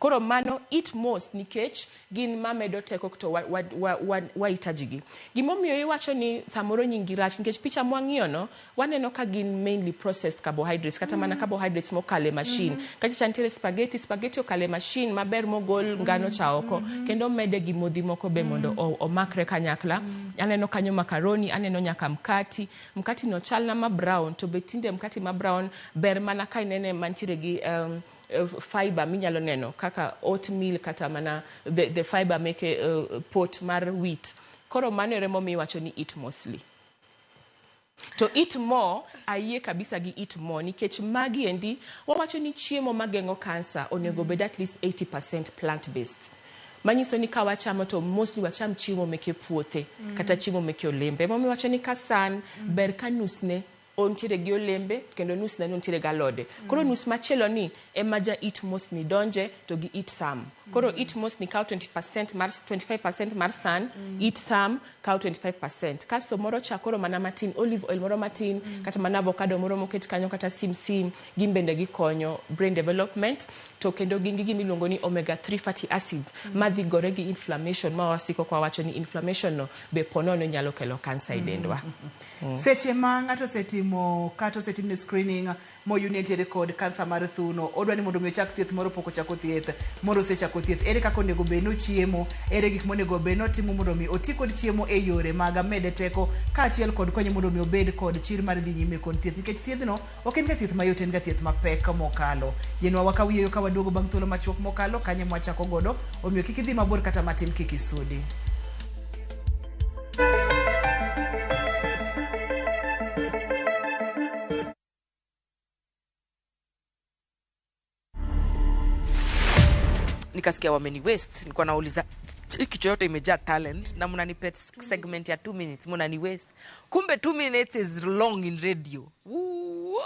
Koro mano eat most nikech gin mamedo teko to wahitaji gi. Gimomiyo iwacho ni samoro nying gi rach nikech picha mwang'iyo no waneno ka gin mainly processed carbohydrates kata mana carbohydrates mokale machine. Kata cha nitiere spaghetti, spaghetti okale machine maber mogol ngano cha oko kendo mede gi modhi moko be mondo omakre kanyakla. Aneno kanyo macaroni, aneno nyaka mkati. Mkati no chalna ma brown to be tinde mkati ma brown ber mana ka inene mantiere gi fiber minyalo neno kaka oatmeal kata mana the fiber meke pot mar wheat. Koro mano ere momiyo iwacho ni eat mostly. To eat more, ayie kabisa gi eat more nikech magi endi wawacho ni chiemo mageng'o kansa onego bed at least 80% plant based. Manyiso ni ka wachamo to mostly wacham chiemo meke puothe kata chiemo meke olembe. Emomiyo wacho ni ka san ber ka nusne ontiere gi olembe kendo nusne nontiere gi alode. Koro nus machielo ni ema ja eat most ni donje to gi eat some. Koro eat most ni kawo 20% mar 25% mar san, eat some kawo 25%. Kasto moro cha koro mana matin, olive oil moro matin, kata mana avocado moro moket kanyo kata sim sim, gin bende gikonyo brain development to kendo gin gi gima iluongo ni omega 3 fatty acids madhi gore gi inflammation ma wasiko kwa wacho ni inflammation no be ponono nyalo kelo kansa e dendwa. Seche ma ng'ato osetimo kata osetimne screening moyud ni entiere kod kansa mar thuno, odwa ni mondo mi ochak thieth moro pok ochako thieth, moro osechako thieth, ere kaka onego bed ni ochiemo, ere gik monego bed ni otimo mondo mi oti kod chiemo e yore mag mede teko kaachiel kod konye mondo mi obed kod chir mar dhi nyime kod thieth, nikech thiedhno ok en ga thieth mayot, en ga thieth mapek mokalo. Yienwa wakaw yweyo ka waduogo bang' thuolo machuok mokalo kanye mwachako godo, omiyo kik idhi mabor kata matin kik isudi. Nikasikia wameni waste. Nilikuwa nauliza, hii kichwa yote imejaa talent na mnanipe segment ya 2 minutes, mnani waste. Kumbe 2 minutes is long in radio. Woo.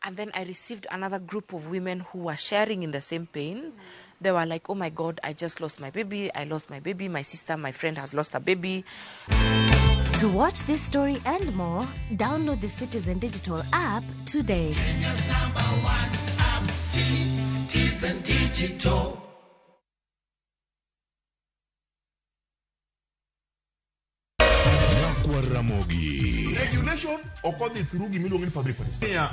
And then I received another group of women who were sharing in the same pain. They were like, oh my God, I just lost my baby. I lost my baby. My sister, my friend has lost a baby. To watch this story and more, download the Citizen Digital app today. Kenya's number one app, Citizen Digital. Nyakwar Ramogi. Regulation ok odhi through gimiluongo ni public participation.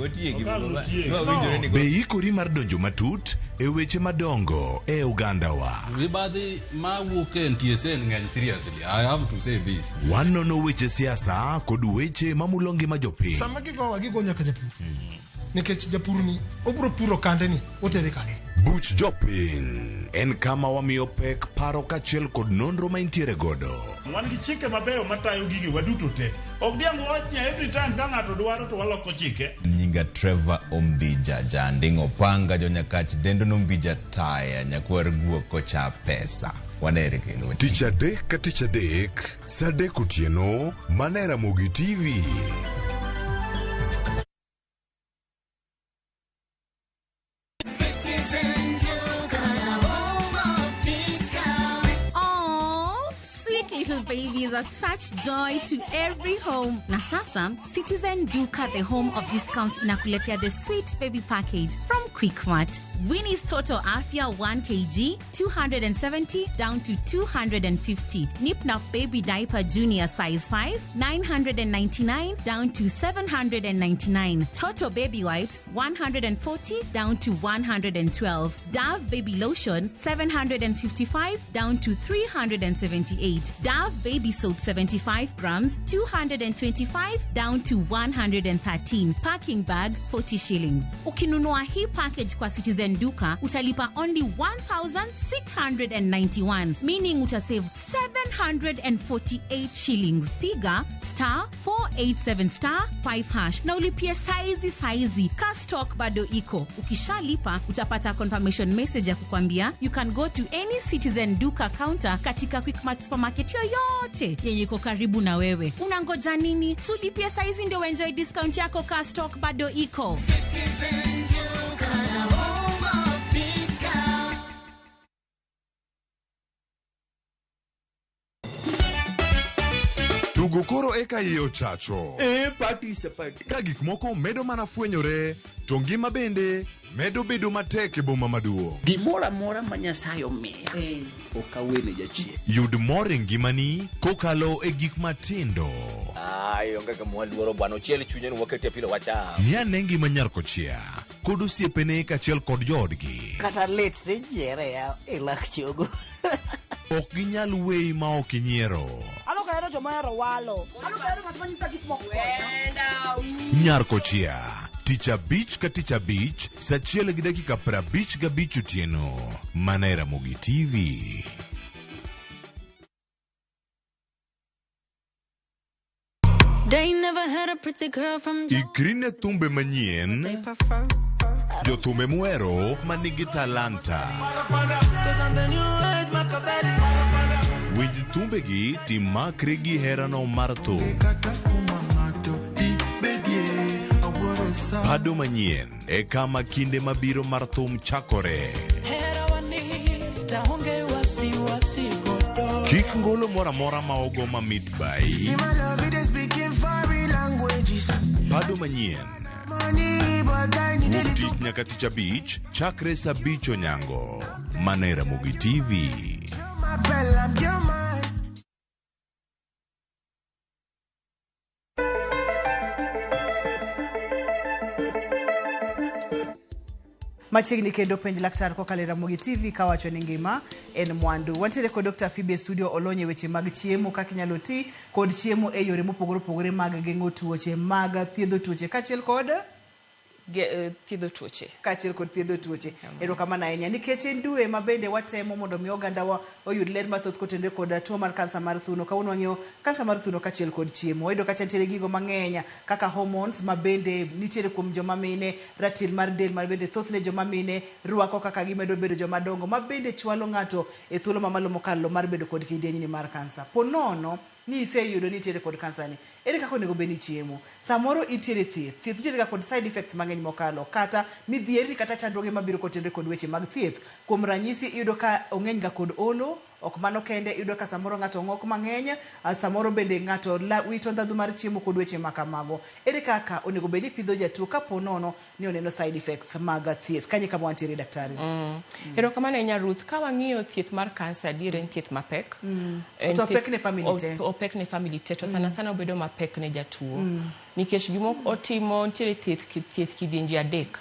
Otiegi, otiegi. No. Be ikori mar donjo matut e weche madongo e ogandawa? Mibadhi mawuok e NTSA ng'eny seriously. I have to say this. Wanono weche siasa kod weche mamulo ngima jopiny. Sama gigowa gigo nyaka japur nikech japur ni obiro puro kande ni otere kanye. Buch jopiny en kama wamiyo pek paro kaachiel kod nonro ma intiere godo. Wan gi chike mabeyo matayo gige waduto te. Ok diang' wawach ni every time ka ng'ato dwaro to waloko chike. Nyinga Trevor Ombija, janding' opanga jonyakach dendo nombija taya nyakwar guok kocha pesa. Wanere kendo. Tich adek ka tich adek, saa adek otieno, mana e Ramogi TV. Citizen Duka, the home of discount. Aww, sweet little babies are such joy to every home. Na sasa, Citizen Duka, the home of discounts, inakuletea the sweet baby package from Quickmart. Winnie's Total Afia 1 kg, 270 down to 250. Nip Nap Baby Diaper Junior size 5, 999 down to 799. Toto Baby Wipes, 140 down to 112. Dove Baby Lotion, 755 down to 378. Dove Baby Soap, 75 grams, 225 down to 113. Packing bag, 40 shillings. Ukinunua hii package kwa Citizen Duka, utalipa only 1691, meaning utasave 748 shillings. Piga star 487 star 5 hash na ulipie saizi saizi ka stock bado iko. Ukishalipa utapata confirmation message ya kukwambia you can go to any Citizen Duka counter katika Quickmart supermarket yoyote yenye iko karibu na wewe. Unangoja nini? Sulipie saizi ndio enjoy discount yako ka stock bado iko. Citizen Duka, the home of discount. Tug Tugo koro eka iye ochacho. Eh, party is a party. Ka gik moko medo mana fwenyore, to ngima bende medo bedo matek e boma maduong'. Gimoro amora ma Nyasaye omiya ok awene jachien. Yud mor e ngimani kokalo e gik matindo. Ai, onge gima waluoro bwana, ochiel chunye ni wakete pilo wacham. Ng'i ane ngima nyar kochia kod osiepene kaachiel kod joodgi. Kata lit tijiere ya e lak chogo. Ok ginyal weyi ma ok inyiero. An ok ahero joma ohero walo. An ok ahero ng'at ma nyisa gik moko. Nyar kochia tich abich ka tich abich saa achiel gi dakika 55 otieno mana e Ramogi TV. They never had a pretty girl from Ikri ne thumbe manyien, prefer. jothumbe muhero ma nigi talanta. Winj thumbegi timakri gi herano mar thum. Bado manyien e kama kinde mabiro mar thum chakore. Kik ngolo moro amora ma ogo mamit bai. Bado manyien. Wuok tich nyaka tich abich chakre saa abich onyango. Mana e Ramogi TV. Machiegni kendo penj laktar kokalo e Ramogi TV kawacho ni ngima en mwandu. Wantiere kod Dr. Phoebe e studio olony e weche mag chiemo kaka inyalo ti kod chiemo e yore mopogore opogore mag geng'o tuoche, mag thiedho tuoche kaachiel kod thiedho tuoche. Kaachiel kod thiedho tuoche. Erokamano ahinya. Nikech en dwe ma bende watemo mondo mi ogandawa oyud ler mathoth kotenore kod tuo mar kansa mar thuno. Kawuono wang'iyo kansa mar thuno kaachiel kod chiemo. Wayudo kacha nitiere gigo mang'eny kaka hormones ma bende nitiere kuom joma mine, ratil mar del ma bende thothne joma mine rwako kaka gimedo bedo joma dongo ma bende chwalo ng'ato e thuolo mamalo mokalo mar bedo kod kidieny mar kansa. Po nono ni iseyudo ni nitiere kod kansa ni, ere kaka onego bed ni chiemo? Samoro intiere thieth, thieth nitiere ga kod side effects mang'eny mokalo, kata midhierni kata chandruoge mabiro kotenore kod weche mag thieth. Kuom ranyisi iyudo ka ong'eny ga kod olo, ok mano kende, iyudo ka samoro ng'ato ng'ok mang'eny, samoro bende ng'ato wito ndhadhu mar chiemo kod weche ma kamago. Ere kaka onego bed ni ipidho jatuo kapo nono ni oneno side effects mag thieth? Kanye kama wantiere daktari? Erokamano ahinya Ruth. Ka wang'iyo thieth mar kansa, adier en thieth mapek. En To opek thieth- ne family te. Opek ne family te, to sana sana obedo mapek ne jatuo. Nikech gima otimo nitiere thieth kidienje adek.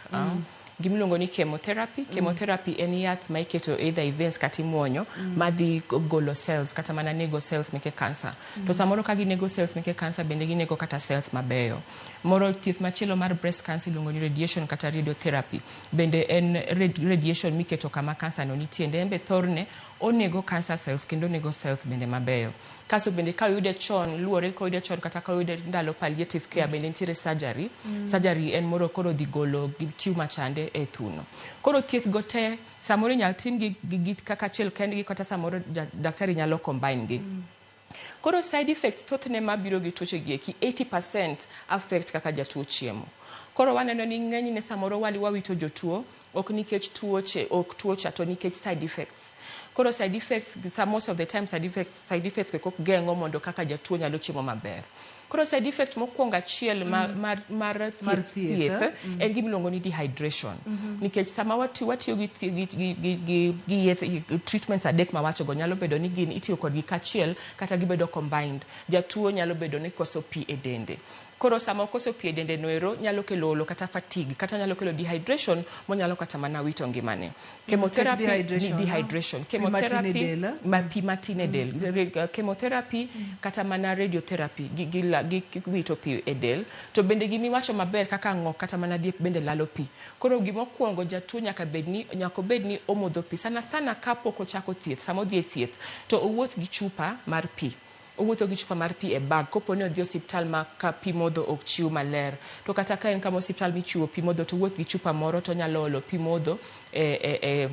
Gimiluongo ni chemotherapy. Chemotherapy en yath ma iketo either e veins kata imuonyo madhi golo cells kata mana nego cells meke kansa. To samoro ka ginego cells meke kansa bende ginego kata cells mabeyo. Moro thieth machielo mar breast cancer iluongo ni radiation kata radiotherapy. Bende en radiation miketo kama kansa no nitie. En be thorne onego cancer cells kendo onego cells bende mabeyo. Kasto bende ka oyude chon, luwore ka oyude chon kata ka oyude ndalo palliative care bende nitiere surgery. Surgery en moro koro dhi golo tumor chande e thuno. Koro thieth go te samoro inyalo tim gi kaka achiel kendgi kata samoro daktari nyalo combine gi. Koro side effects thothne mabiro gi tuoche gi eki 80% affect kaka jatuo chiemo. Koro waneno ni ng'enyne samoro wawito jotuo ok nikech tuoche, ok tuocha to nikech side effects. Koro side effects, most of the time side effects ok geng'o mondo kaka jatuo nyalo chiemo maber. Koro side effect mokwongo achiel mar thieth en gima iluongo ni dehydration. Nikech sama watiyo gi yedhe treatments adek mawachogo nyalo bedo ni gin itiyo kodgi kachiel kata gibedo combined. Jatuo nyalo bedo ni koso pi e dende. Koro sama okoso pi e dende noero nyalo kelo olo kata fatigue kata nyalo kelo dehydration monyalo kata mana wito ngimane. Chemotherapy dehydration. Chemotherapy ma pi matin e del. Chemotherapy kata mana radiotherapy gi wito pi e del. To bende gimiwacho maber kaka ng'ok kata mana diep bende lalo pi. Koro gimokwongo jatuo nyaka obed ni omodho pi sana sana kapok ochako thieth. Sama odhi e thieth to owuoth gi chupa mar pi. Owuotho gi chupa mar pi e bag kopo ni odhi osiptal ma ka pi modho ok chiw maler. To kata ka en kama osiptal michiwo pi modho to owuoth gi chupa moro to onyalo olo pi modho e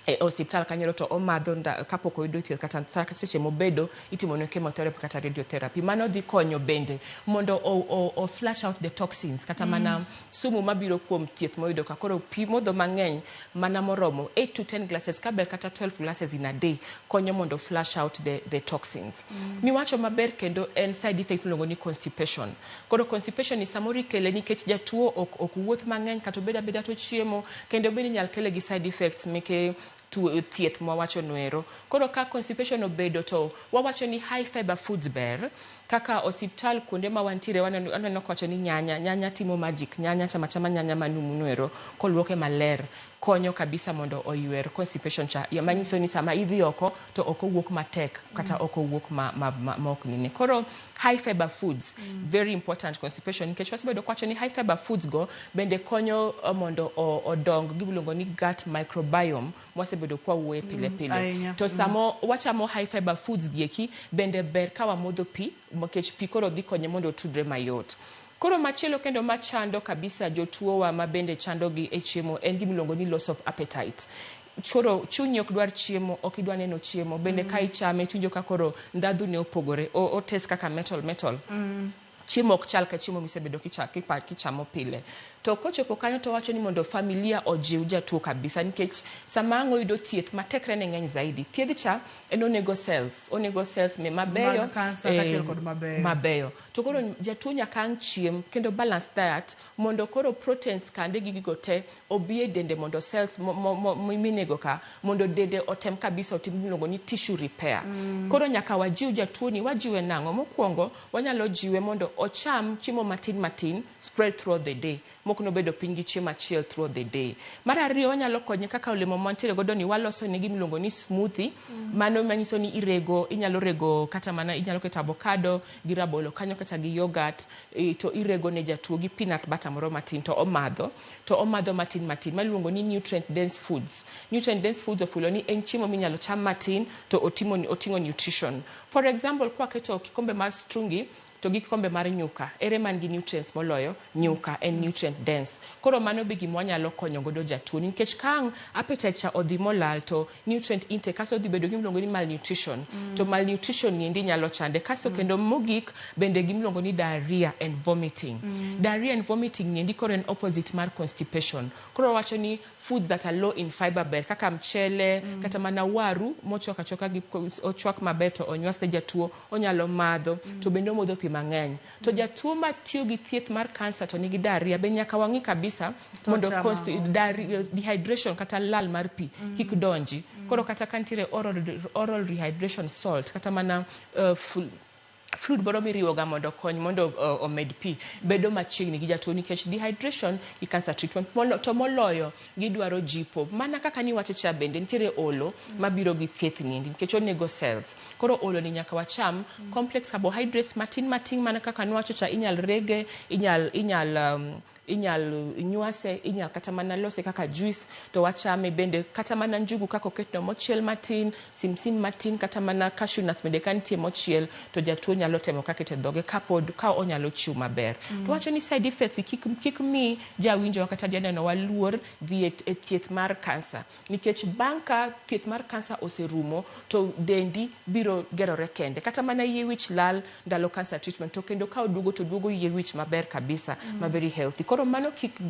E osiptal kanyo to omadho kapok oyudo thieth kata seche mobedo itimone chemotherapy kata radiotherapy. Mano dhi konyo bende mondo o flush out the toxins kata mana sumu mabiro kuom thieth moyudo ka. Koro pi modho mang'eny mana moromo 8 to 10 glasses kaber kata 12 glasses in a day konyo mondo flush out the toxins. Miwacho maber kendo en side effect miluongo ni constipation. Koro constipation ni samoro ikele nikech jatuo ok wuoth mang'eny kata obed abeda to chiemo, kendo bende inyal kele gi side effects meke thieth mwawacho noero. Koro ka constipation obedo to wawacho ni high fiber foods ber. Kaka osiptal kuonde ma wantiere aneno kawacho ni nyanya timo magic. Nyanya, chama chama nyanya manumu noero koluoke maler konyo kabisa mondo oywer constipation cha. Ya manyiso ni sama idhi oko to ok owuok matek kata ok owuok ma ok nini. Koro high fiber foods very important constipation, nikech wasebedo kwacho ni high fiber foods go bende konyo mondo odong gimiluongo ni gut microbiome mwasebedo kwa wuoye pile pile. Ahinya. To samo wachamo high fiber foods gieki bende ber ka wamodho pi, nikech pi koro dhi konye mondo otudre mayot. Koro machielo kendo machando kabisa jotuowa ma bende chandogi e chiemo en gimiluongo ni loss of appetite. Koro chunyi ok dwar chiemo, ok idwa neno chiemo, bende ka ichame tiwinjo ka koro ndhadhu ne opogore, o taste kaka metal metal. Chiemo ok chal ka chiemo misebedo kichamo pile. To kochopo kanyo to wacho ni mondo familia ojiw jatuo kabisa, nikech sama ang' oyudo thieth ma tekre ne ng'eny zaidi. Thiedh cha en onego cells, onego cells me mabeyo, Mag kansa kaachiel kod mabeyo. mabeyo. To koro jatuo nyaka ang' chiem kendo balance diet mondo koro proteins kande gi gigo te obi e dende mondo cells minego ka mondo dende otem kabisa otim gimiluongo ni tissue repair. Koro nyaka wajiw jatuo ni wajiwe nang'o? Mokwongo wanyalo jiwe mondo ocham chiemo matin matin spread throughout the day. Mok nobedo piny gi chiemo achiel throughout the day. Mar ariyo wanyalo konye kaka olemo mantiere godo ni waloso ne gimiluongo ni smoothie. Mano manyiso ni irego, inyalo rego kata mana inyalo keto avocado gi rabolo kanyo kata gi yogurt, to irego ne jatuo gi peanut butter moro matin to omadho, to omadho matin matin miluongo ni nutrient dense foods. Nutrient dense foods ofulo ni en chiemo minyalo cham matin to oting'o nutrition. For example, kwaketo kikombe mar strungi to gi kikombe mar nyuka, ere man gi nutrients moloyo? Nyuka en nutrient dense. Koro mano be gima wanyalo konyo godo jatuo, nikech ka ang' appetite cha odhi molal to nutrient intake kasto odhi bedo gi gimiluongo ni malnutrition. To malnutrition ni endi nyalo chande. Kasto kendo mogik bende gimiluongo ni diarrhea and vomiting. Diarrhea and vomiting ni endi koro en opposite mar constipation. Koro wacho ni foods that are low in fiber ber kaka mchele, kata mana waru mochwak achwaka gi ochwak maber to onywas ne jatuo, onyalo madho, to bende omodho pi mang'eny. To jatuo matiyo gi thieth mar kansa to nigi diarrhea be nyaka wang'i kabisa To mondo chamo ang'o? dehydration kata lal mar pi kik donji. Koro kata ka nitiere oral rehydration salt kata mana fluid moro miriwoga mondo okony mondo omed pi bedo machiegni gi jatuo, nikech dehydration gi cancer treatment to moloyo gidwaro jipo. Mana kaka niwacho cha bende nitiere olo mabiro gi thieth ni endi, nikech onego cells. Koro olo ni nyaka wacham complex carbohydrates matin matin, mana kaka niwacho cha inyal rege, inyal nywase, inyal kata mana lose kaka juice to wachame bende, kata mana njugu kaka oketno mochiel matin, simsim matin, kata mana cashew nuts bende ka nitie mochiel to jatuo nyalo temo kaka keto e dhoge kapod ka onyalo chiw maber. To wacho ni side effects kik mi jawinjo kata janeno wa luor dhi e thieth mar kansa, nikech bang' ka thieth mar kansa oserumo to dendi biro gerore kende. Kata mana yie wich lal ndalo cancer treatment, to kendo ka oduogo to duogo yie wich maber kabisa, ma very healthy. Koro mano kik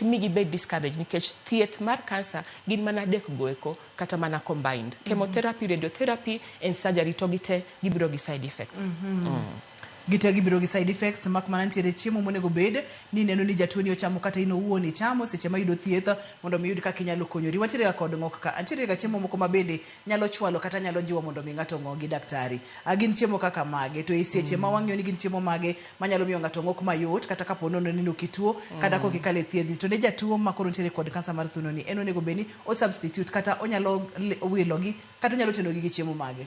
mi gibed discouraged, nikech thieth mar kansa gin mana adek goeko kata mana combined chemotherapy, radiotherapy and surgery, to gite gibiro gi side effects. Gite gibiro gi side effects, mak mana nitiere chiemo monego bed ni neno ni jatuo ni ochamo kata in owuon ichamo seche ma iyudo thieth mondo mi iyud kaka inyalo konyori. Wantiere ga kod ng'ok ka, nitiere ga chiemo moko ma bende nyalo chwalo kata nyalo jiwo mondo mi ng'ato ong'ogi daktari. Gin chiemo kaka mage? To e seche ma wang'iyo ni gin chiemo mage manyalo miyo ng'ato ng'ok mayot kata kapo nono ni ok ituo kata kok ikalo e thiedhni. To ne jatuo ma koro nitiere kod kansa mar thuno ni en onego bed ni o substitute kata onyalo wilogi kata onyalo tenogi gi chiemo mage?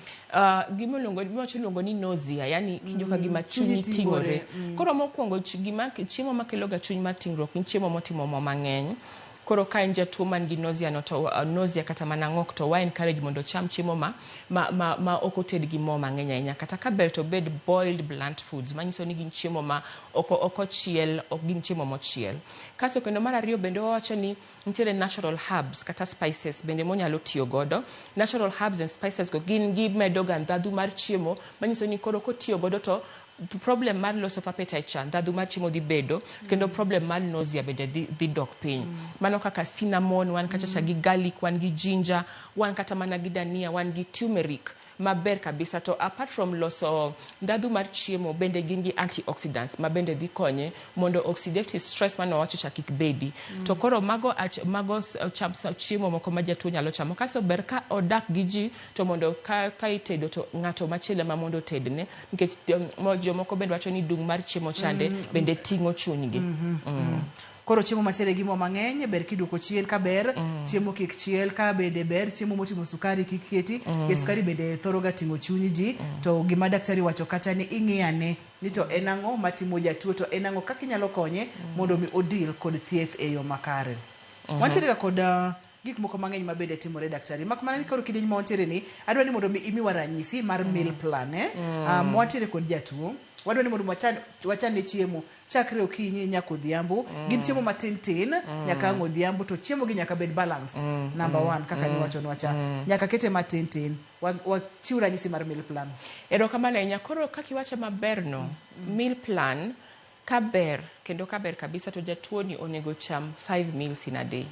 Gima iluongo ni nausea, yani kinjo ka gima Chunyi chunyi ting'ore. ting'ore. Koro mokwongo gima chiemo makelo ga chuny mar ting'ruok en chiemo motimo mo mang'eny. Koro ka en jatuo man gi nausea no to nausea kata mana ng'ok, to wa encourage mondo ocham chiemo ma ok oted gi mo mang'eny ahinya, kata ka ber to bed boiled bland foods, manyiso ni gin chiemo ma ok ochiel, ok gin chiemo mochiel. Kasto kendo mar ariyo bende wawacho ni nitiere natural herbs kata spices bende monyalo tiyo godo. Natural herbs and spices go gin gimedo ga ndhadhu mar chiemo, manyiso ni koro kotiyo godo to problem mar loss of appetite cha, ndhadhu mar chiemo dhi bedo, kendo problem mar nausea bende dhi dok piny. Mano kaka cinnamon, wan kacha cha gi garlic, wan gi ginger, wan kata mana gi dania, wan gi turmeric maber kabisa. To apart from loso ndhadhu mar chiemo, bende gin gi antioxidants ma bende dhi konye mondo oxidative stress mane wawacho cha kik bedi. To koro mago chiemo moko ma jatuo nyalo chamo. Kasto ber ka odak gi ji to mondo ka itedo to ng'ato machielo ema mondo otedne, nikech jomoko bende wacho ni dung' mar chiemo chande bende ting'o chunygi. Koro chiemo matiere gi mo mang'eny ber kiduoko chien ka ber, chiemo kik chiel ka bende ber, chiemo motimo sukari kik keti, nikech sukari bende thoro ga ting'o chuny ji. To gima daktari wacho kacha ni ing'i ane ni to en ang'o matimo jatuo, to en ang'o kaka inyalo konye mondo mi odeal kod thieth e yo makare. Wantiere ga kod gik moko mang'eny ma bende timore, daktari, mak mana ni koro kidieny ma wantiere ni adwa ni mondo mi imiwa ranyisi mar meal plan, eh? Wantiere kod jatuo, wadwa ni mondo wachan ne chiemo chakre okinyi nyaka odhiambo. Gin chiemo matin tin nyaka ang' odhiambo, to chiemo gi nyaka bed balanced. Number one, kaka niwachonwa cha, nyaka kete matin tin. Wachiw ranyisi mar meal plan. Erokamano ahinya. Koro kaka iwacho maber no, meal plan ka ber kendo ka ber kabisa to jatuo ni onego cham 5 meals in a day.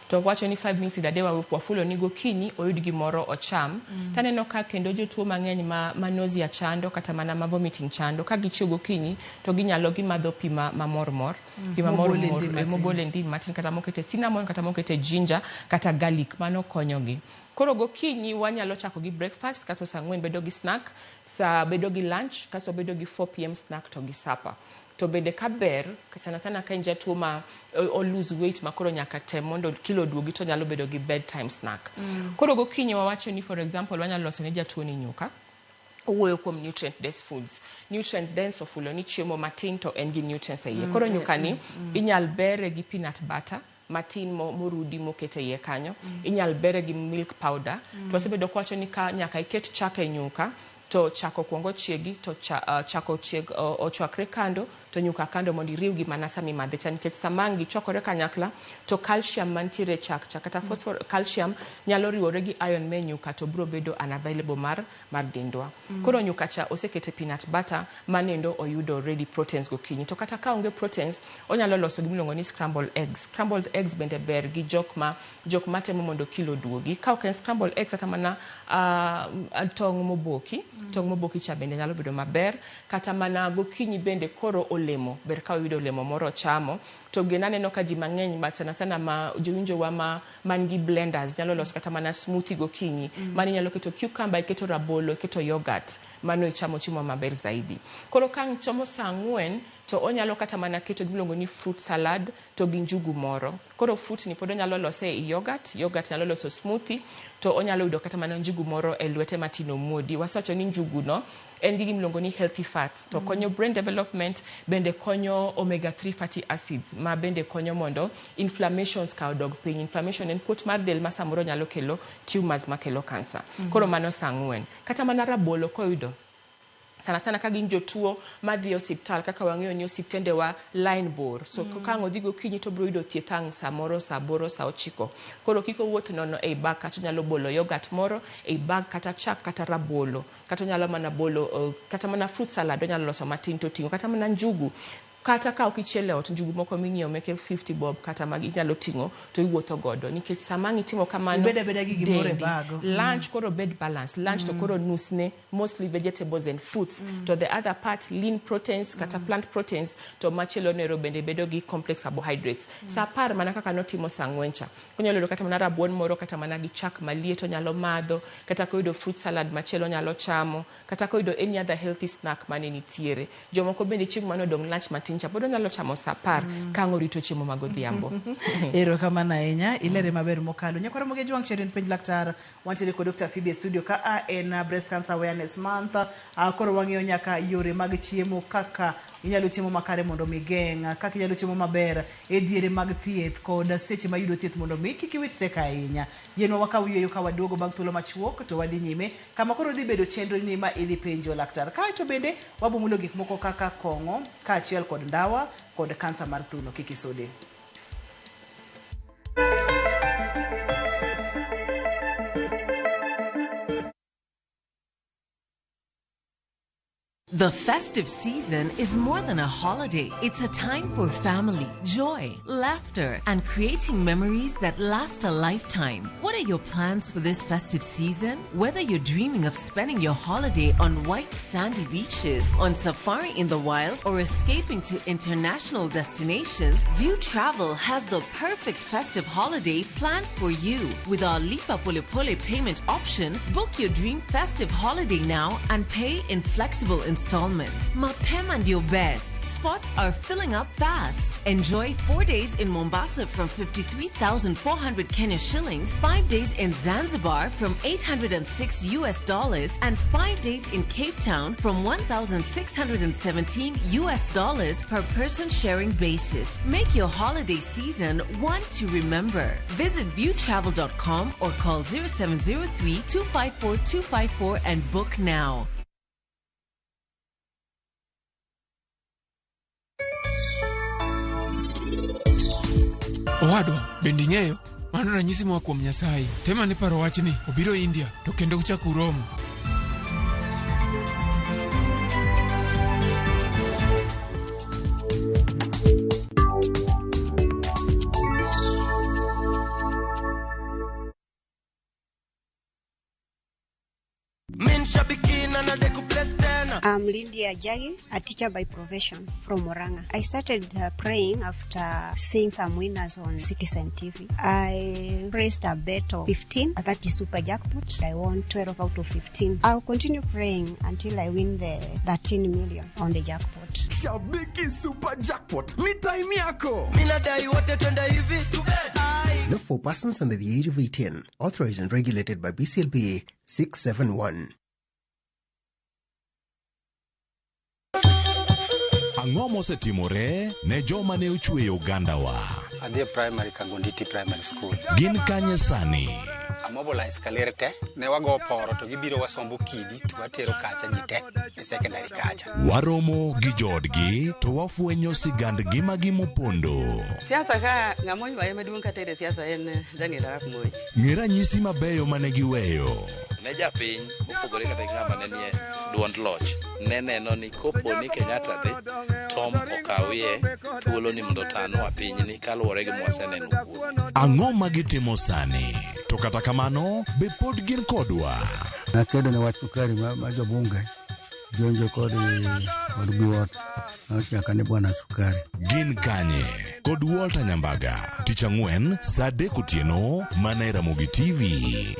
To wacho ni 5 meals in a day, wafulo ni gokinyi oyud gimoro ocham. Taneno ka kendo jotuo mang'eny ma nausea chando kata mana ma vomiting chando, ka gichiew gokinyi to ginyalo gimadho pi ma mor mor, pi ma mor Mobol e mor, ndim matin. Mobol e ndim matin, kata mokete cinnamon, kata mokete ginger kata garlic, mano konyogi. Koro gokinyi wanyalo chako gi breakfast, kasto saa 4 bedo gi snack, saa bedo gi lunch, kasto bedo gi 4 p.m. snack to gi supper. To bende ka ber sana sana ka en jatuo ma o lose weight ma koro nyaka tem mondo kilo oduogi, to nyalo bedo gi bedtime snack. Koro gokinyi wawacho ni, for example, wanyalo loso ne jatuo ni nyuka. Owuoyo kuom nutrient dense foods. Nutrient dense ofulo ni chiemo matin to en gi nutrients e iye. Koro nyuka ni inyal bere gi peanut butter matin morudi moket e iye kanyo. Inyal bere gi milk powder. To wasebedo kwacho ni ka nyaka iket chak e nyuka, to chak okwongo chiegi, to chak ochieg ochwakre kando, to nyuka kando, mondo iriwgi mana sama imadhe cha, nikech sama ang' gichwakore kanyakla to calcium mantiere e chak cha kata phosphor calcium nyalo riwore gi iron me nyuka, to biro bedo unavailable mar dendwa. Koro nyuka cha osekete peanut butter, manendo oyudo already proteins gokinyi. To kata ka onge proteins, onyalo loso gimiluongo ni scrambled eggs. Scrambled eggs bende ber gi jok ma temo mondo kilo oduogi. Ka ok en scrambled eggs, kata mana tong' moboki, tong' moboki cha bende nyalo bedo maber. Kata mana gokinyi bende koro olemo ber ka oyudo olemo moro ochamo. To gin aneno ka ji mang'eny ma sana sana ma jowinjowa ma man gi blenders nyalo loso kata mana smoothie gokinyi. Mano inyalo keto cucumber, iketo rabolo, iketo yogurt, mano ichamo chiemo maber zaidi. Koro ka ang' chomo saa 4 to onyalo kata mana keto gimiluongo ni fruit salad to gi njugu moro. Koro fruit ni pod onyalo lose e yogurt, yogurt nyalo loso smoothie, to onyalo yudo kata mana njugu moro e lwete matin omuodi. Wasewacho ni njugu no en gi gimiluongo ni healthy fats, to konyo brain development, bende konyo omega 3 fatty acids ma bende konyo mondo inflammations ka odog piny. Inflammation en kuot mar del ma samoro nyalo kelo tumors makelo cancer. Koro mano saa 4. Kata mana rabolo koyudo sana sana ka gin jotuo madhi e osiptal, kaka wang'eyo ni osiptendewa line bor, so ka ang' odhi gokinyi to biro yudo thieth ang' samoro saa 8, saa 9. Koro kik owuoth nono ei bag, kata onyalo bolo yogurt moro ei bag, kata chak, kata rabolo, kata onyalo mana bolo kata mana fruit salad onyalo loso matin to ting'o kata mana njugu. Kata ka ok ichielo e ot, njugu moko minyiewo meke 50 bob kata mag inyalo ting'o to iwuotho godo, nikech sama ang' itimo kamano Ibed abeda gi gimoro e dendi. bag. Lunch koro bed balance. Lunch to koro nusne mostly vegetables and fruits, to the other part lean proteins kata plant proteins, to machielo nero bende bedo gi complex carbohydrates. Saa 10, mana kaka notimo saa 4 cha, onyalo yudo kata mana rabuon moro, kata mana gi chak maliet onyalo madho, kata koyudo fruit salad machielo onyalo chamo, kata koyudo any other healthy snack mane nitiere. Jomoko bende chieng' mane odong' lunch matin. matin cha pod onyalo chamo sa 10 ka ang' orito chiemo ma godhiambo. Erokamano ahinya, ilere maber mokalo. Nyakwar Ramogi Ojwang' Cheren penj laktar, wantiere kod Dr. Phoebe e studio ka a en Breast Cancer Awareness Month. Koro wang'iyo nyaka yore mag chiemo kaka inyalo chiemo makare mondo mi geng', kaka inyalo chiemo maber e diere mag thieth kod seche ma iyudo thieth mondo mi kik iwit teko ahinya. Yienwa wakaw yueyo ka waduogo bang' thuolo machuok to wadhi nyime kama koro dhi bedo chenro ni ma idhi penjo laktar. Kaeto bende wabomulo gik moko kaka kong'o kaachiel kod ndawa kod kansa mar thuno. Kik isude. The festive season is more than a holiday. It's a time for family, joy, laughter, and creating memories that last a lifetime. What are your plans for this festive season? Whether you're dreaming of spending your holiday on white sandy beaches, on safari in the wild, or escaping to international destinations, View Travel has the perfect festive holiday planned for you. With our Lipa Pole Pole payment option, book your dream festive holiday now and pay in flexible installments. Mapema and your best. Spots are filling up fast. Enjoy 4 days in Mombasa from 53,400 Kenya shillings, 5 days in Zanzibar from $806 US, and 5 days in Cape Town from $1,617 US per person sharing basis. Make your holiday season one to remember. Visit viewtravel.com or call 0703 254 254 and book now. Owadwa, bende ing'eyo? Mano ranyisi moa kuom Nyasaye. Tem ane paro wachni, obiro India, to kendo uchako uromo. I'm Lydia Jagi, a teacher by profession from Murang'a. I started praying after seeing some winners on Citizen TV. I raised a bet of 15, that is super jackpot. I won 12 out of 15. I'll continue praying until I win the 13 million on the jackpot. Shabiki Super Jackpot ni time yako. Not for persons under the age of 18. Authorized and regulated by BCLB 671. Ang'o mosetimore ne joma ne ochweyo ogandawa? Adhi e primary Kagonditi Primary School. Gin kanye sani? Amobilize kaler te, ne wago poro to gibiro wasombo kidi to watero kacha ji te e secondary kacha. Waromo gi joodgi to wafwenyo sigand ngimagi mopondo. Siasa ka ng'ama oywaye maduong' katere siasa en Daniel Arap Moi. Ng'e ranyisi mabeyo mane giweyo. Ne japiny mopogore kata gi ng'ama ne nie duond loch ne neno ni kopo ni Kenyatta dhi Tom okawie thuolo ni mondo otanwa pinyni kaluwore gi mwaseneno kuome. Ang'o ma gitimo sani? To kata kamano, be pod gin kodwa? Nakedo ne wach sukari ma jobunge jonjo kod Biwott nochaka ni bwana sukari. Gin kanye? Kod Walter Nyambaga, tich ang'wen saa 3 otieno mana e Ramogi TV.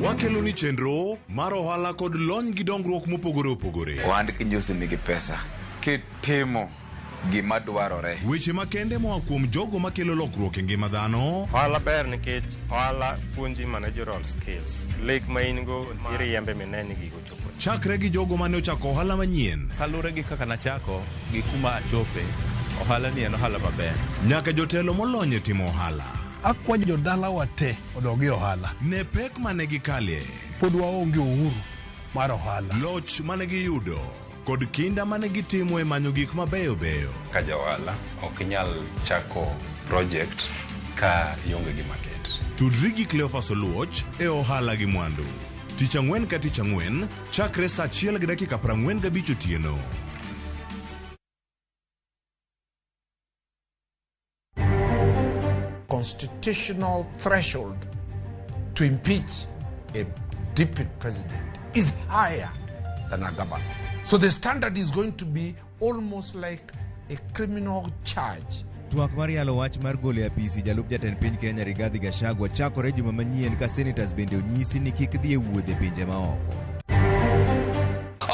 Wakelo ni chenro mar ohala kod lony gi dongruok mopogore opogore. Ohand kinyosi nigi pesa kitimo gima dwarore. Weche makende moa kuom jogo makelo lokruok e ngima dhano. Ohala ber nikech ohala puonji managerial skills. Lek ma in go iriembe mineni ni gigo chopo. Chakre gi jogo mane ochako ohala manyien. Kaluwore gi kaka nachako gi kuma achope, ohala ni en ohala maber. Nyaka jotelo molony e timo ohala. Akwayo jodalawa te odog e ohala. Ne pek mane gikale. Pod waonge uhuru mar ohala. Loch mane giyudo kod kinda mane gitimo e manyo gik mabeyo beyo. Ka ja ohala ok inyal chako project ka ionge gi market. Tudri gi Cleophas Oluoch e ohala gi mwandu. Tich ang'wen ka tich ang'wen chakre saa 1:45 otieno. Constitutional threshold to impeach a deputy president is higher than a governor. So the standard is going to be almost like a criminal charge. Twak mar yalo wach mar golo e apisi jalup jatend piny Kenya Rigathi Gachagua chakore juma manyien ka senators bende onyisi ni kik dhi e wuodh e pinje maoko.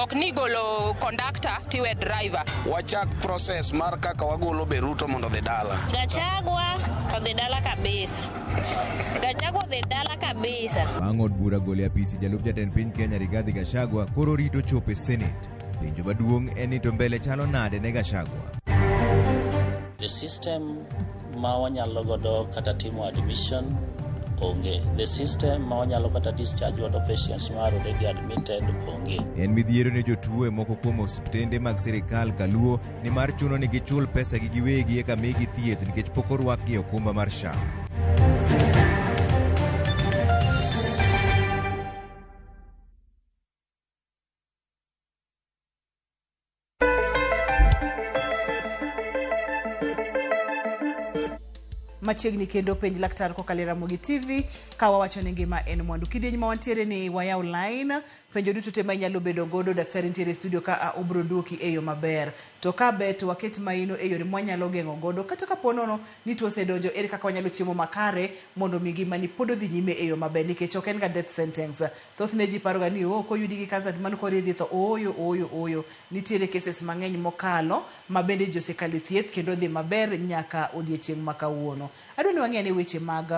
Ok ni golo kondakta tiwe driver. Wachak process mar kaka wagolo be Ruto mondo odhi dala. Gachagua odhi dala kabisa. Gachagua odhi dala kabisa. Bang' od bura golo e apisi jalup jatend piny Kenya Rigathi Gachagua koro rito chopo e Senate. Penjo maduong' en ni to mbele chalo nade ne Gachagua? The system ma wanyalo godo kata timo admission onge. The system ma wanyalo kata discharge godo patients ma are already admitted onge. En midhiero ne jotuo e moko kuom osiptende mag sirikal kaluo nimar chuno ni gichul pesa gi giwegi eka migi thieth nikech pok orwakgi e okumba mar SHA. Machiegni kendo penj laktar kokalo e Ramogi TV ka wawacho ni ngima en mwandu. Kidieny ma wantiere ni wayaw line, penjo duto te ma inyalo bedo godo, daktari nitiere e studio ka a obro duoki e yo maber. To ka ber to waket maino e yore mwanyalo geng'o godo kata kapo nono ni tuo osedonjo, ere kaka wanyalo chiemo makare mondo mi ngimani pod odhi nyime e yo maber nikech ok en ga death sentence. Thothne ji paroga ni oh, koyudi gi kansa to mano koro idhi tho. Ooyo, ooyo, ooyo. Nitiere cases mang'eny mokalo ma bende ji osekalo e thieth kendo dhi maber nyaka odiechieng' ma kawuono. Adwa ni wang'i ane weche mag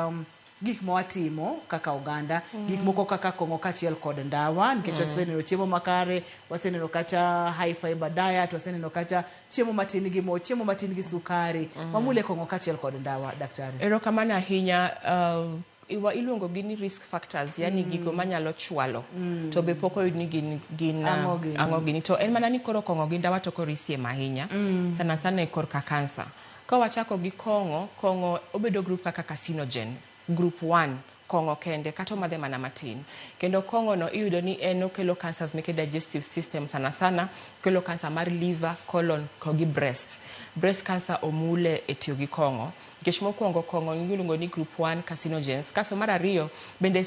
gik ma watimo kaka oganda, gik moko kaka kong'o kaachiel kod ndawa nikech waseneno chiemo makare, waseneno kacha high fiber diet, waseneno kacha chiemo matin gi mo, chiemo matin gi sukari. Wamule kong'o kaachiel kod ndawa, daktari. Erokamano ahinya. Iluongo gi ni risk factors, yani gigo manyalo chwalo. To be pok oyud ni gin Ang'o gini? Ang'o gini. To en mana ni koro kong'o gi ndawa to koro isiem ahinya. Sana sana e korka kansa. Ka wachako gi kong'o, kong'o obedo group kaka carcinogen, group 1. Kong'o kende kata omadhe mana matin. Kendo kong'o no iyudo ni en okelo cancers meke digestive system sana sana, okelo cancer mar liver, colon kod gi breast. Breast cancer omule e tiyo gi kong'o. Nikech mokwongo kong'o iluongo ni group 1 carcinogens. Kasto mar ariyo bende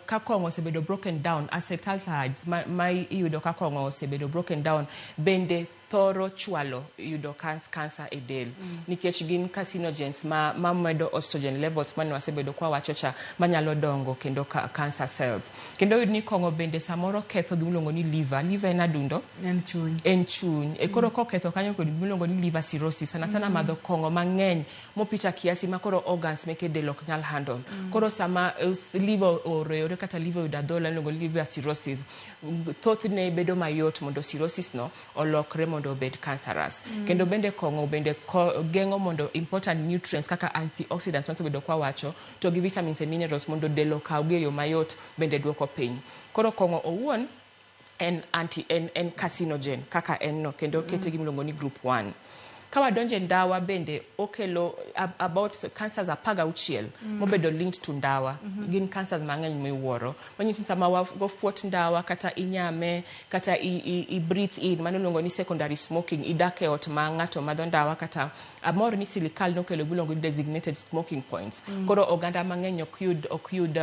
ka kong'o osebedo broken down, acetaldehydes ma iyudo ka kong'o osebedo broken down bende thoro chwalo yudo cancer e del. Nikech gin carcinogens ma medo estrogen levels mane wasebedo kwa wacho cha manyalo dongo kendo cancer cells. Kendo iyud ni kong'o bende samoro ketho gima iluongo ni liver. Liver en adundo. En chuny. En chuny. E koro koketho kanyo kod gima iluongo ni liver cirrhosis. Sana sana madho kong'o mang'eny mopita kiasi ma koro organs meke del ok nyal handle. Koro sama liver oreyore kata liver oyudo adhola iluongo ni liver cirrhosis, thothne bedo mayot mondo cirrhosis no olokre mondo obed cancerous. Kendo bende kong'o bende geng'o mondo important nutrients kaka antioxidants masebedo kwa wacho to gi vitamins and minerals mondo del okawgi e yo mayot bende duoko piny. Koro kong'o owuon en en carcinogen kaka en no kendo okete gi miluongo ni group 1. Ka wadonjo e ndawa bende okelo about cancers 16 mobedo linked to ndawa. Gin cancers mang'eny miwuoro. Manyiso ni sama wafuot ndawa kata inyame kata i breathe in, mano iluongo ni secondary smoking, idak e ot ma ng'ato madho ndawa kata amor ni sirikal nokelo gimiluongo ni designated smoking points. Koro oganda mang'eny ok yud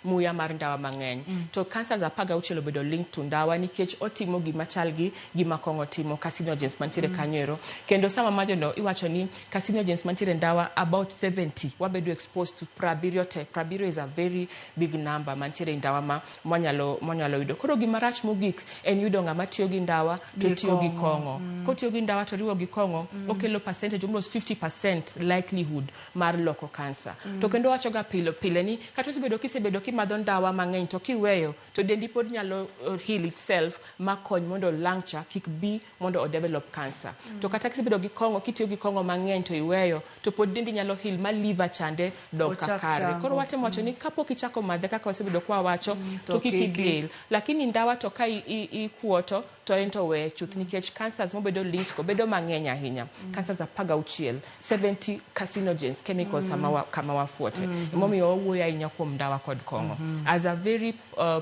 muya mar ndawa mang'eny. To cancers 16 obedo linked to ndawa nikech otimo gima chal gi gima kong'o timo, carcinogens mantiere kanyo ero. Kendo sama majo no iwacho ni carcinogens mantiere ndawa about 70 wabedo exposed to 70 te. 70 is a very big number mantiere e ndawa ma mwanyalo yudo. Koro gima rach mogik en yudo ng'ama tiyo gi ndawa to Gi tiyo gi kong'o. kong'o. Kotiyo gi ndawa to riwo gi kong'o, okelo percentage almost 50% likelihood mar loko cancer. To kendo wacho ga pile pile ni kata kisebedo kimadho ndawa mang'eny to kiweyo to dendi pod nyalo heal itself ma kony mondo lung cha kik bi mondo o develop cancer. To kata kisebedo gi kong'o, kitiyo gi kong'o mang'eny to iweyo to pod dendi nyalo heal ma liver chande dok Ochak kakare. chango. Koro watemo wacho ni kapok ichako madhe kaka wasebedo kwa wacho to to kik kik ibil. Lakini ndawa to ka ikuoto to en to we chuth nikech cancers mobedo linked go bedo mang'eny ahinya. Cancers 16, 70 carcinogens chemicals kama wafuote. Emomiyo wawuoyo ahinya kuom ndawa kod kong'o as a very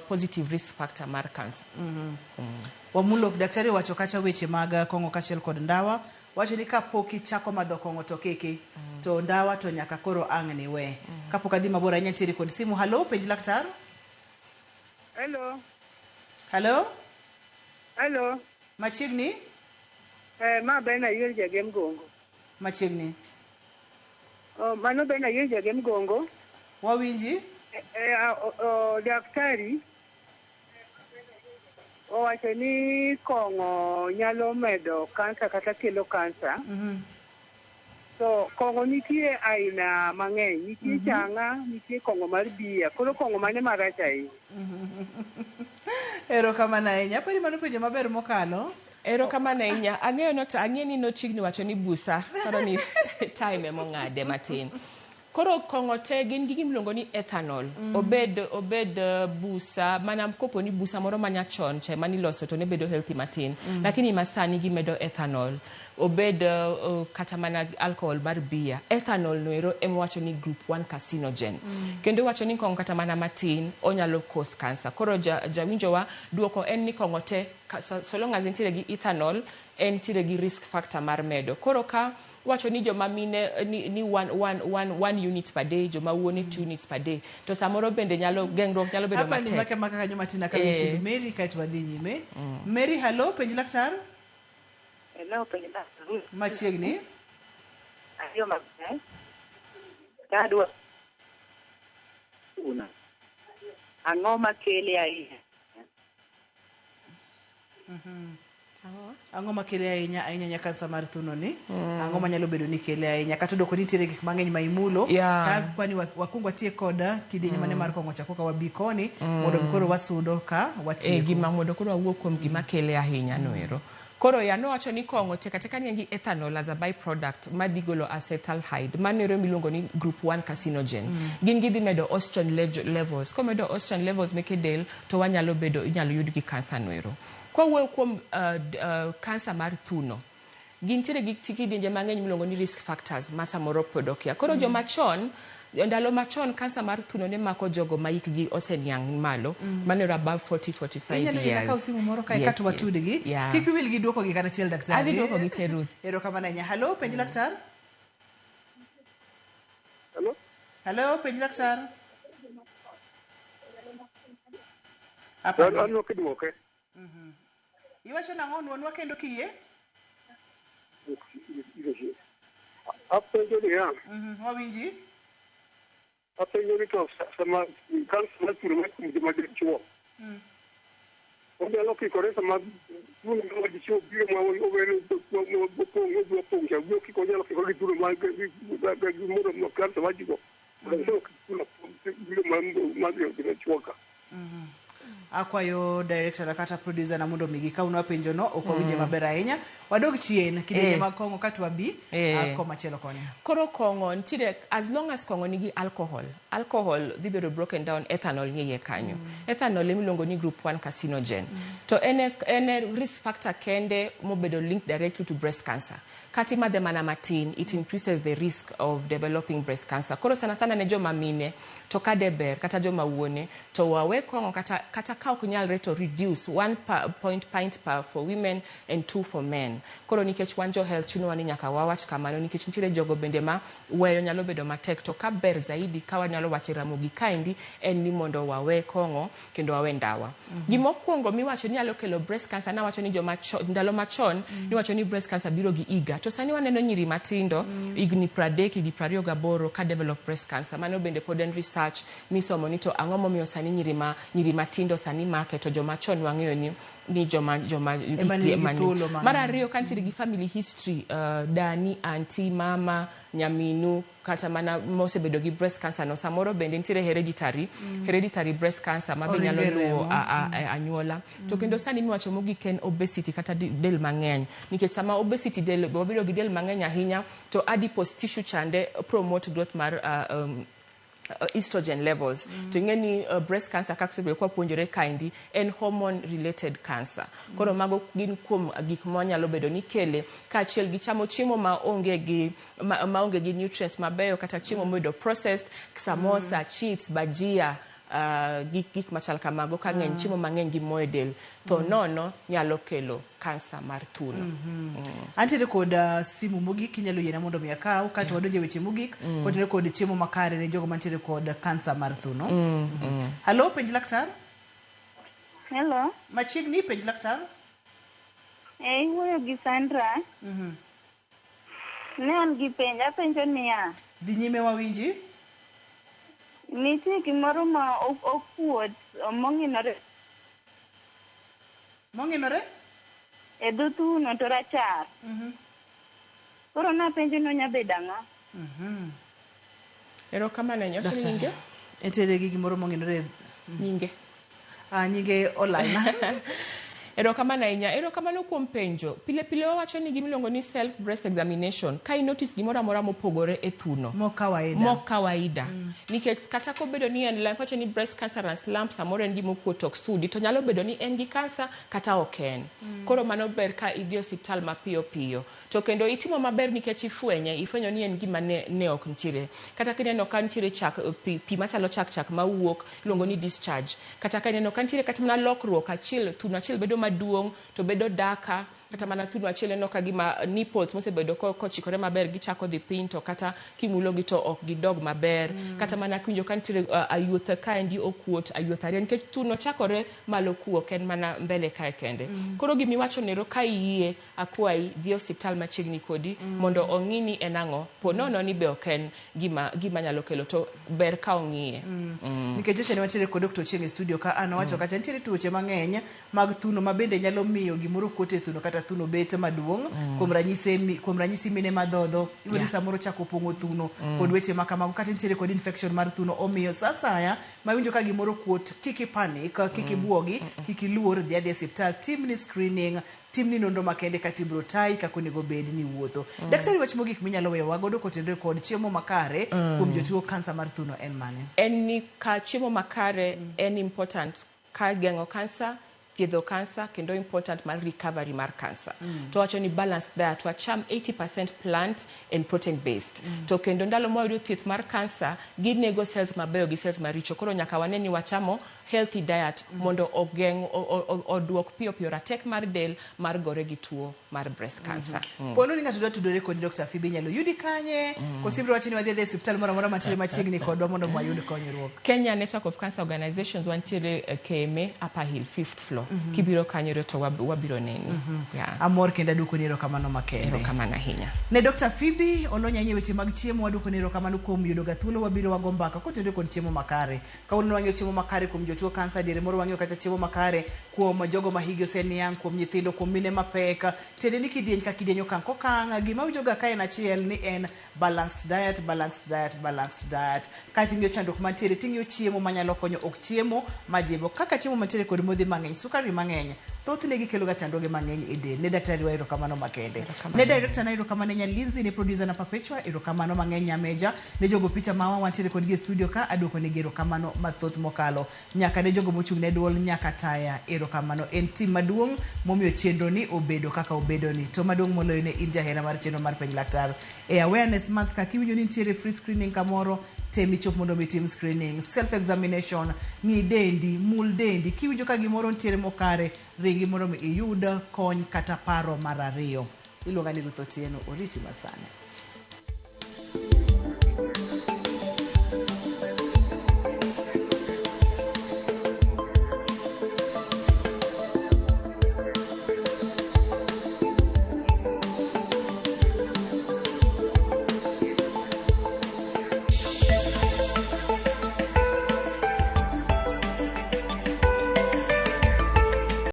positive risk factor mar cancer. Wamulo daktari wacho kacha weche mag kong'o kaachiel kod ndawa. Wacho ni kapok ichako madho kong'o to kiki, to ndawa to nyaka koro ang' ni we. Kapok adhi mabor ahinya nitiere kod simu. Hello, penj laktar. Hello. Hello. Hello. Machiegni? Ma Ben Ayuel Jagem Gongo. Machiegni. Mano Ben Ayenja gi Mgongo. Wawinji? Daktari owacho ni kong'o nyalo medo kansa kata kelo kansa. To kong'o nitie aina mang'eny, nitie chang'a, nitie kong'o mar bia. Koro kong'o mane marach ahinya? Erokamano ahinya. Apani mano penjo maber mokalo. Erokamano ahinya. Ang'eyo not ang'e ni nochiegni wacho ni busa. Koro ni time emong'ade matin. Koro kong'o te gin gi gimiluongo ni ethanol. Obed busa mana kopo ni busa moro manyachon cha maniloso to ne bedo healthy matin. Lakini masani gimedo ethanol. Obed kata mana alcohol mar bia. Ethanol noero ema wacho ni group 1 carcinogen. Kendo wacho ni kong'o kata mana matin onyalo cause cancer. Koro jawinjowa duoko en ni kong'o te so long as entiere gi ethanol entiere gi risk factor mar medo. Koro ka wacho ni joma mine ni one unit per day, joma wuone 2 units per day. To samoro bende nyalo geng'ruok nyalo bedo matek. Hapa ni maka kanyo matin kabisa. Mary kaeto wadhi nyime. Mary, hello, penj laktar. Hello, penj laktar. Machiegni. Ayo maber. Kadwa. Una. Ang'o makele ahinya? Ang'o makele ahinya ahinya nya kansa mar thuno ni? Ang'o manyalo bedo ni kele ahinya? Kata doko nitiere gik mang'eny ma imulo. Ka kwani wakungo watie koda kidieny mane mar kong'o cha koka wabi koni mondo koro wasudo ka watieko. Gima mondo koro wawuo kuom gima kele ahinya noero. Koro ya nowacho ni kong'o teka teka ni en gi ethanol as a byproduct madhi golo acetaldehyde mano ero miluongo ni group 1 carcinogen. Gin gidhi medo estrogen levels. Komedo estrogen levels meke del to wanyalo bedo inyalo yud gi kansa noero. Kwa wuoyo kuom kansa mar thuno, gintiere gi kidienje mang'eny miluongo ni risk factors ma samoro pod okia. Koro joma chon, ndalo machon kansa mar thuno ne mako jogo ma hikgi oseniang' malo, mano ero above 40-45 Inyalo years. yie kaw simu moro kae kato watudgi. Kik iwil gi duoko gi kata achiel daktari. Adhi duoko gi te Ruth. Erokamano ahinya. Hello, penj laktar. Hello? Hello, penj laktar. Aneno kiduoke. Iwacho nang'o nuonwa kendo kiyie? Apenjo niya. Wawinji? Apenjo ni to sama kansa mar thuno mar kuom joma dichuo. Onyalo kikore sama thuno mar dichuo biro ma owene opong' odwa pong' cha biro kiko onyalo kikore gi thuno mar gi mondo kansa mar dichuo. Biro mar dichuo ka. Akwayo director kata producer na mondo migi ka unwa penjo no ok wawinje maber ahinya. Wadog chien kidienje mag kong'o kato wabi komachielo koni. Koro kong'o nitiere as long as kong'o nigi alcohol, alcohol dhi bedo broken down ethanol ni iye kanyo. Ethanol emiluongo ni group 1 carcinogen. To en risk factor kende mobedo linked directly to breast cancer. Kata imadhe mana matin, it increases the risk of developing breast cancer. Koro sana sana ne joma mine to kade ber kata joma wuone to wawe kong'o kata ka ok nyalre to reduce 1 point pint per for women and 2 for men. Koro nikech wan jo health chunowa ni nyaka wawach kamano nikech nitiere jogo bende ma weyo nyalo bedo matek to ka ber zaidi ka wanyalo wacho Ramogi kaendi en ni mondo wawe kong'o kendo wawe ndawa. Gimokwongo miwacho ni nyalo kelo breast cancer nawacho ni joma ndalo machon niwacho ni breast cancer biro gi higa to sani waneno nyiri matindo higni 30 higni 28 ka develop breast cancer. Mano bende pod en research misomo ni to ang'o momiyo sani nyiri matindo sani make to joma chon wang'eyo ni joma mar ariyo ka nitiere gi family history dani, auntie, mama, nyaminu kata mana mosebedo gi breast cancer no samoro bende nitiere hereditary breast cancer ma be nyalo luwo anyuola. To kendo sani miwacho mogik en obesity kata del mang'eny nikech sama obesity del wabedo gi del mang'eny ahinya to adipose tissue chande promote growth mar estrogen levels. To ing'e ni breast cancer kaka osebedo kwa puonjore kaendi en hormone related cancer. Koro mago gin kuom gik manyalo bedo ni kele kaachiel gi chamo chiemo maonge gi nutrients mabeyo kata chiemo mobedo processed, samosa, chips, bajia, gik machal kamago ka ng'eny chiemo mang'eny gi moyo del to nono nyalo kelo kansa mar thuno. Antiere kod simu mogik inyalo yiena mondo mi akaw kato wadonje weche mogik kotenore kod chiemo makare ne jogo mantiere kod kansa mar thuno. Hello, penj laktar. Hello. Machiegni, penj laktar. Iwuoyo gi Sandra. Ne an gi penjo, apenjo niya. Dhi nyime wawinji. Nitie gimoro ma okuot mong'inore. Mong'inore? E dho thuno to rachar. Koro napenjo ni onya bedo ang'o? Erokamano ahinya. Wacho ni nyinge? Entiere gi gimoro mong'inore. Nyinge. Ah, nyinge olalna. Erokamano ahinya. Erokamano kuom penjo. Pile pile wawacho ni gima iluongo ni self breast examination. Ka i notice gimoro amora mopogore e thuno. Mok kawaida. Mok kawaida. Nikech kata kobedo ni en lump, wacho ni breast cancerous lump samoro en gima okuot ok sudi, to nyalo bedo ni en gi kansa kata ok en. Koro mano ber ka idhi osiptal mapiyo piyo. To kendo itimo maber nikech ifwenye, ifwenyo ni en gima ne ok nitiere. Kata kineno ka nitiere chak, pi machalo chak chak mawuok, iluongo ni discharge. Kata ka ineno ka nitiere kata mana lokruok achiel, thuno achiel bedo maduong' to bedo daka, kata mana thuno achiel ineno ka gima nipples mosebedo kochikore maber gichako dhi piny to kata kimulogi to ok gidog maber. Kata mana kiwinjo ka nitiere ayuotha kaendi okuot, ayuotha ariyo, nikech thuno chakore malo ku ok en mana mbele kae kende. Koro gimiwacho nero ka iyie akwayi dhi e osiptal machiegni kodi mondo ong'i ni en ang'o. Po nono ni be ok en gima nyalo kelo to ber ka ong'iye. Nikech nyocha ne wantiere kod Dr. Ochieng e studio ka an owacho kacha nitiere tuoche mang'eny mag thuno ma bende nyalo miyo gimoro kuot e thuno kata thuno bet maduong'. Kuom ranyisi mine madhodho iyudo ni samoro chako pong'o thuno kod weche ma kamago kata nitiere kod infection mar thuno omiyo sa asaya ma iwinjo ka gimoro kuot kik i panic, kik ibuogi, kik iluor, dhi adhiya e osiptal, timni screening, timni nonro makende kata ibiro tayi kaka onego bed ni iwuotho. Daktari wach mogik minyalo weyowa godo kotenore kod chiemo makare kuom jotuo kansa mar thuno en mane? En ni ka chiemo makare en important ka geng'o kansa, thiedho kansa kendo important mar recovery mar kansa. To wacho ni balanced diet, wacham 80% plant and protein based. To kendo ndalo mwayudo thieth mar kansa, ginego cells mabeyo gi cells maricho. Koro nyaka wane ni wachamo healthy diet mondo ogeng' oduok piyo piyo ratek mar del mar gore gi tuo mar breast cancer. Pono ni ng'ato dwa tudore kodi Dr. Phoebe inyalo yudi kanye? Koso ibiro wacho ni wadhi adhiya e osiptal moro amora mantiere machiegni kodwa mondo wayud konyruok. Kenya Network of Cancer Organizations wantiere KMA Upper Hill 5th floor. Kibiro kanyo to wabiro neni. Yeah. Amor kendo aduokoni erokamano makende. Erokamano ahinya. Ne Dr. Phoebe olony ahinya e weche mag chiemo, waduokoni erokamano kuom yudo ga thuolo wabiro wago mbaka kotenore kod chiemo makare. Kawuono wang'iyo chiemo makare kuom jotuo kansa, diere moro wang'iyo kata chiemo makare kuom jogo ma higi oseniang', kuom nyithindo, kuom mine mapek. Tiende ni kidieny ka kidieny okang' kokang', gima awinjoga ka en achiel ni en balanced diet, balanced diet, balanced diet. Kaeto ing'iyo chandruok mantiere, ting'iyo chiemo manyalo konyo, ok chiemo majibo. Kaka chiemo mantiere kod modhi mang'eny, sukari mang'eny, thothne gikelo ga chandruoge mang'eny e del. Ne daktari wa erokamano makende. Ne director na erokamano Nyalinzi, ne producer na Perpetua erokamano mang'eny Nyameja, ne jogo picha mawa wantiere kodgi e studio ka aduoko negi erokamano mathoth mokalo. Nyaka ne jogo mochung' ne duol nyaka taya erokamano. En tim maduong' momiyo chenro ni obedo kaka obedo ni. To maduong' moloyo ne in jahera mar chenro mar Penj Laktar. E awareness month ka kiwinjo ni nitiere free screening kamoro, tem ichop mondo mi itim screening. Self examination, ng'i dendi, mul dendi. Kiwinjo ka gimoro nitiere mokare, ringi mondo mi iyud kony kata paro mar ariyo. Iluonga ni Ruth Otieno, oriti masani.